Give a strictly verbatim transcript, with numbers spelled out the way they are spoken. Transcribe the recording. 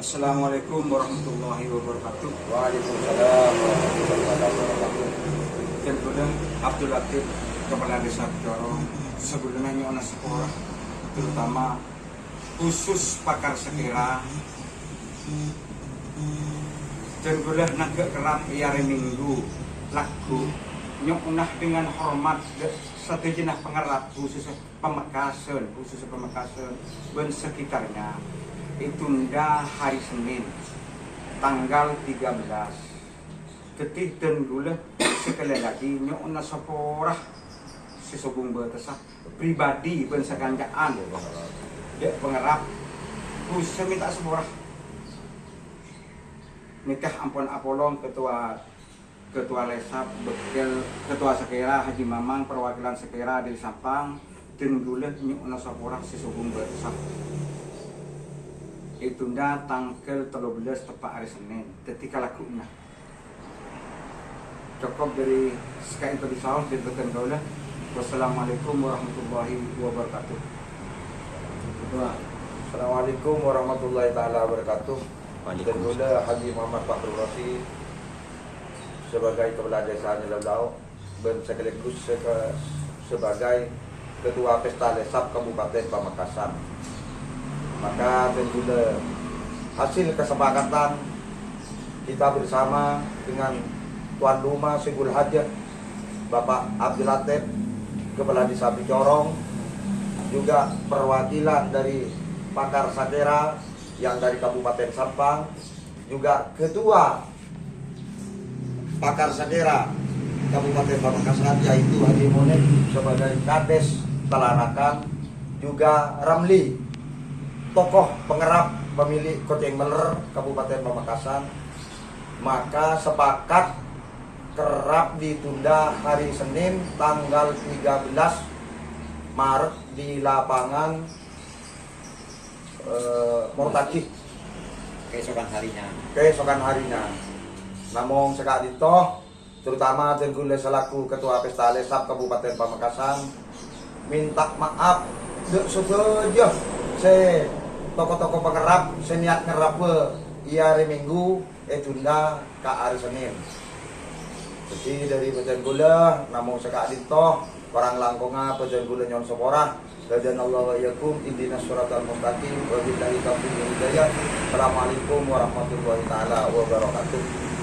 Assalamualaikum warahmatullahi wabarakatuh. Waalaikumsalam warahmatullahi wabarakatuh. Dhân kaulâ Abdul Latif, Kepala Desa Pejorong, sabellunna nyo'ona sapora, terutama khusus Pakar Sakèra. Dhân kaulâ nangghâ' kerrap è arè Minggu, lagghu' nyo'ona dengan hormat dhâ' sadhâjâna pangerrap, khusus Pamekasan, khusus Pamekasan bân sekitarnya, ditunda hari Senin, tanggal tiga belas. Dhâddhi, dhân kaulâ sekali lagi nyo'ona sapora sè sobung bâtessa pribadi bân sakanca'an, dhâ' pangerrap, khusus mènta sapora. Nèka ampon apolong Ketua Ketua Lesap, Bâkkèl Ketua Sakèra Haji Mamang, perwakilan Sakèra dâri Sampang, dhân kaulâ nyo'ona sapora sè sobung bâtessa. Ditunda tangghâl tello bellâs teppa' arè Senin. Dhâddhi kalagghu'na. Cokop dâri sè ka'dinto saos dâri bhâdhân kaulâ. Wassalamualaikum warahmatullahi wabarakatuh. Assalamualaikum warahmatullahi taala wabarakatuh. Waalaikumsalam. Dhân kaulâ Haji Muhammad Fakhrul Rasyid, sebagai Kepala Desa Nyelam Lauk, bân sekaligus seka-, sebagai Ketua Pesta Lesap Kabupaten Pamekasan. Maka, dhân kaulâ, hasil kesepakatan kita bersama dengan tuan rumah Sibul Hajat, Bapak Abdul Latif, Kepala Desa Picorong, juga perwakilan dari Pakar Sakèra yang dari Kabupaten Sampang, juga Ketua Pakar Sakèra Kabupaten Pamekasan, yaitu Haji Munib sebagai Kades Talanakan, juga Ramli, tokoh pengerap pemilik Koceng Meller Kabupaten Pamekasan, maka sepakat kerrap ditunda hari Senin tanggal tiga belas Maret di lapangan eh, Mortaji. Keesokan harinya. Keesokan harinya. Namong sè ka'dinto, terutama dhân kaulâ selaku Ketua Pesta Lesap Kabupaten Pamekasan, mènta maaf dhâ' sadhâjâ sè toko-toko pangerrap sè niat ngerrabbhâ è arè Minggu ètunda ka arè Senin. Dhâddhi, dâri bhâdhân kaulâ, namong sè ka'dinto, korang langkongnga bhâdhân kaulâ nyo'on sapora. Hadanallahu wa iyyakum, ihdinas siratal mustaqim, wa billahi taufiq wal hidayah. Assalamualaikum warahmatullahi taala wabarakatuh.